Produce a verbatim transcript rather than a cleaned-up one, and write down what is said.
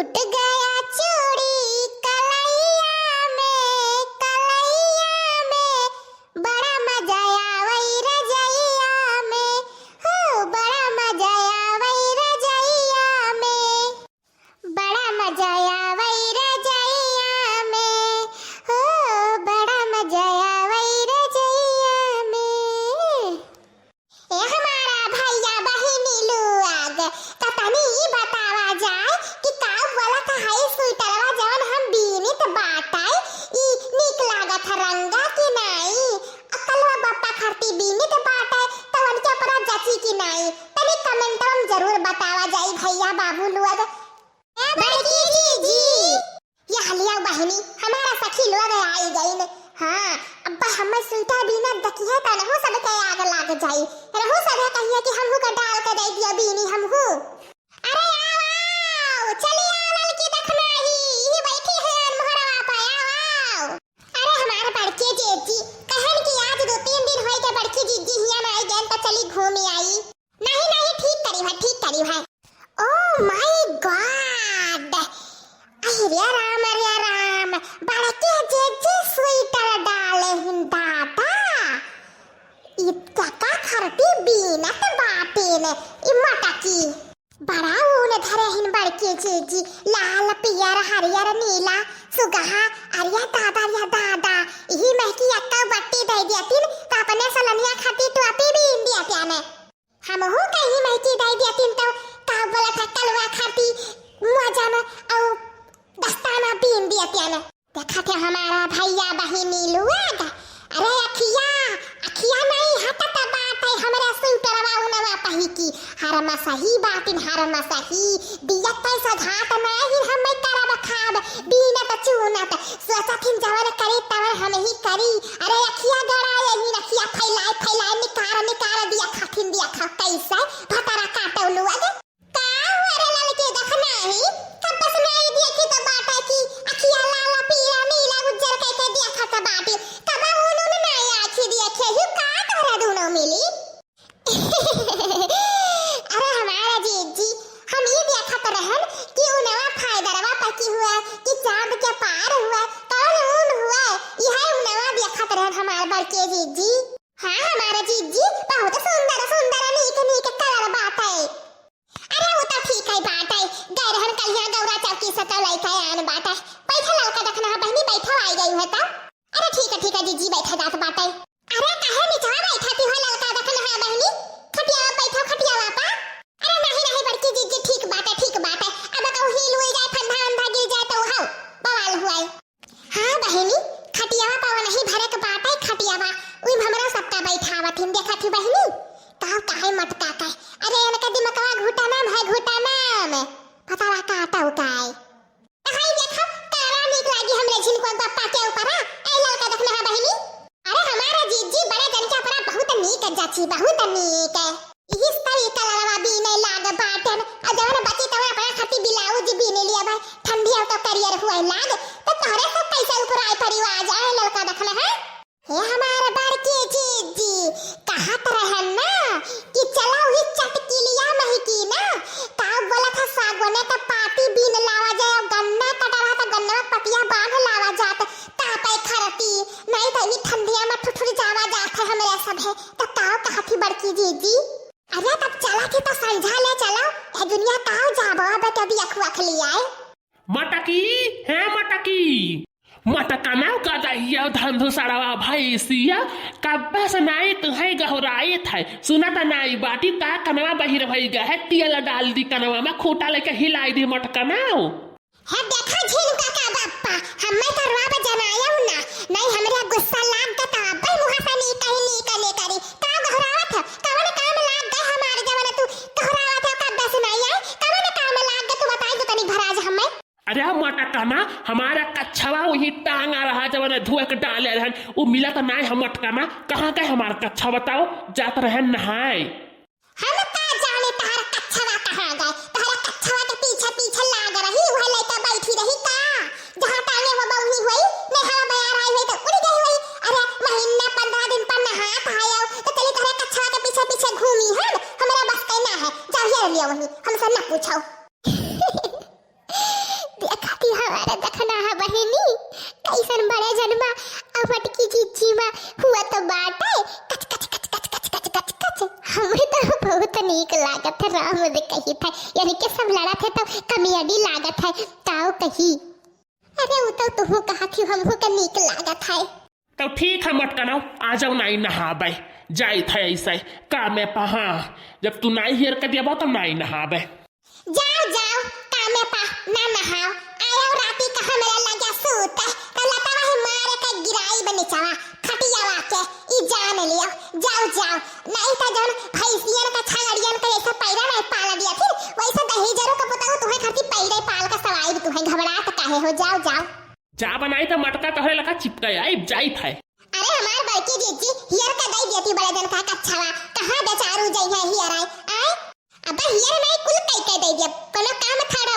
टूट गया चूड़ी कलैया में, कलैया में, बड़ा मजा आवै रजैया में, हो बड़ा मजा आवै रजैया में, बड़ा मजा आवै रजैया में, हो बड़ा मजा आवै रजैया में। ए हमारा भैया बहिनी लोग, त तनी ई बतावा जाए कि का बोलत है स्वेटरवा जवन हम बीनित बाटै, ई नीक लागत है रंगा कि नाई? अक्कलवा बप्पा खरती बीनित बाटै, त उनके ऊपरा जची कि नाई? तनी कमेंटवा में जरूर बतावा जाए भैया बाबू लोग। ए बड़की जीजी। यह लिया बहिनी, हमारा सखी लोग आई गईन। हाँ, अब्बा हमें स्वेटर बीनत देखिहे त रहू सबके आग लाग जाई। रहू सबे कहिए कि हमहू का डाल के दे दिया बीनी हमहू। अरे आओ, आओ, चली आओ ललकी दखनाही, यही बैठी है अनमोहरवा पे, आओ, आओ। अरे हमार बड़के जीजी, कहन कि आज दो तीन दिन होई के बड़की जीजी हियां ना आई गईन त चली घूमी आई। नहीं, नहीं, ठीक करी है, ठीक करी है। Oh my God! अरे राम, अरे राम, बड़के जीजी स्वेटर डाले हिन दादा। ई का खरती बीनत बाटिन, ई मटकी। बड़ा ऊन धरे हिन बड़के जीजी, लाल, पियर, हरियर, नीला, सुगहा, अरे दादा, अरे दादा, इही महकी अक्का बट्टी दे दिया तीन, त अपने सलनिया खाती टोपी बीन दिया त्याने। हमहू कहीं महकी दे दिया तीन तो का बोला था कलवा खाती मौजन औ दस्ताना बीन दिया त्याने। देखा थे हमारा भैया बहिनी लोग, अरे अखिया, अखिया नहीं हटत बाटे हमरे स्वेटरवा उनवा पहिकी। हर मसही बाटिन, हर मसही, दिया पैसा झाट नहीं हमें करब खाब, बीनत चूनत, सोचत हिन जवन करे तवन हम ही करी। अरे अखिया गड़ा यही अखिया फैलाए फैलाए निकार निकार दिया खाथिन दिया खा कैसे भतरा काटो लोग। का हुआ रे ललके दखनाही? कब से नहीं देखी तो बाटे की अखिया लाला पीला नीला उज्जर कह के दिया खाता बाटे। कब उन्होंने नहीं आखी दिया खेहू का तोहरा दोनों मिली? अरे हमारा जीजी, हम ई देखत रहन कि उनवा फायदरवा पकी हुआ कि चांद के पार हुआ, कौन ऊन हुआ, यह उनवा देखत रहन हमार बड़के जीजी। हाँ हमारा जीजी, बहुत सुंदर सुंदर नीक नीक कलर बाटे। अरे वो तो ठीक है बाटे, गए रहन कलिया गौरा चौकी से तो लइके आन बाटे। बैठा ललका दखना बहिनी, बैठा आई गई है तो। अरे ठीक है ठीक है जीजी, बैठा जात बाटे। अरे काहे निचवा बैठा थी हो ललका दखना बहिनी, खटियावा बैठो खटियावा पा। अरे नहीं नहीं बड़की जीजी, ठीक बाटे ठीक बाटे, अब कहूँ हिल हुई जाए, फंदा अंधा गिर जाए तो हाउ बवाल हुआ है। हाँ बहिनी, खटियावा पा नहीं भरे के बाटे खटियावा, उई हमरा सबका बैठावत हिन देखा थी बहिनी। का काहे मटका का, अरे इनका दिमकवा घुटा नाम है घुटा नाम, पता ला काटा उकाए। हाय देखा, काला नीक लागी हमरे झिनको बप्पा के ऊपर, आ? ए ललका दखना बहिनी। अरे हमारा जीजी बड़ा जन के अपना बहुत नीक जाची, बहुत नीक। इस तरी कलरवा बीने लाग बाटन, आ जवन बची तवन अपना खाती ब्लाउज बीने लिया भाई, ठंडी हो तो करियर हुए लाग, तो तोहरे सब कैसे ऊपर आए परिवार जाए ललका दखना है? हे हमार बड़की जीजी, कहत रहन ना कि चलो ही चटकिलिया महकी ना, का बोलत है सागवने का पाती बीन लावा जाए और गन्ना कटा रहा था, गन्ना में पतिया बांध लावा जात, तापे खरती, नहीं तो ही ठंडिया में ठुठुर जावा जात है हमरे सब है, तो काव कहत ही बड़की जीजी? अरे तब चला के तो संझा ले चलो, ए दुनिया काव जाबो अब तो दिया खुआ खली आए। मटकी, हे मटकी, मटकनवा का दहिया धंधु सड़वा भैंसिया, कब्बे से नाई तुहै गहुराइत है। सुनत नाई बाटी का कनवा बहिर भई गए है, तेल डाल दी कनवा में, खूंटा लेके हिलाई दी मटकनवा। हे देखा झिनका का बप्पा, हमें तो रुआब जनायउ ना, नहीं हमरे गुस्सा लाग गता, अब्बे मुहा से नी कहीं नी कने करी। का गहुरावत है? कवन काम लाग गए हमारे जवन तू गहुरावत है, कब्बे से नाई आए? कवन काम लाग गए तू बताई दो तनी भराज हमें। अरे मटकना, हमारा कच्छवा वही टांगा रहा, जवन धोए के डाले रहन, उ मिलत नाय हम मटकना, कहाँ गए हमार कच्छा बताओ, जात रहन नहाए। हम का जाने तहर कच्छवा कहाँ गए, तहर कच्छवा के पीछे पीछे लाग रही, वह लइका बैठी रही का, जहाँ टांगे हो बउही होई, नहीं हवा बयार आई होई तो उड़ गई होई। अरे महीना पंद्रह दिन पर नहात आयो, तो चली तहर कच्छवा के पीछे पीछे घूमी हम, हमरा बस के ना है, जाओ हेर लिया वही, हमसे ना पूछो। देखना है बहिनी, कैसन बड़े जनमा अउ बड़की जीजी मा हुआ तो बाटे कच कच कच कच कच कच कच कच। हमें तो बहुत नीक लागत है, राम दे कही था, यानी कि सब लड़त है तो कॉमेडी लागत है, ताऊ कही। अरे उ तो तुहू कहा थी, हमहू के नीक लागत है। तो ठीक है मटकनौ, आ जाओ नाई नहाबे, जाइत है ऐसे कामे पा। हाँ, जब तू नाई हेर के देबो तो नाई नहाबे। जाओ जाओ, कामे पा ना नहाओ, आयो राती का हमरा लगे सूत, तो लतावा ही मारे के गिराई बे निचवा, खटियावा के, ई जान लियो, जाओ जाओ, नहीं तो जौन भैंसियन का छगड़ियन का ऐसे पैरा नहीं पाल दिया थी, वैसे दहेजरू का पुताऊ तुहे खातिर पैरे पाल का सवाई भी तुहे घबरात काहे हो, जाओ जाओ। जा बनाई तो मटका तोहरे लगा चिपकाए, आई जाइत है। अरे हमार बड़की जीजी, हियर का दई देती बड़े जन का कच्छावा, कहाँ बेचारू जई है हियर आए, आए? अबे हियर नहीं कुल कई के दे दिया, कोनो काम थड़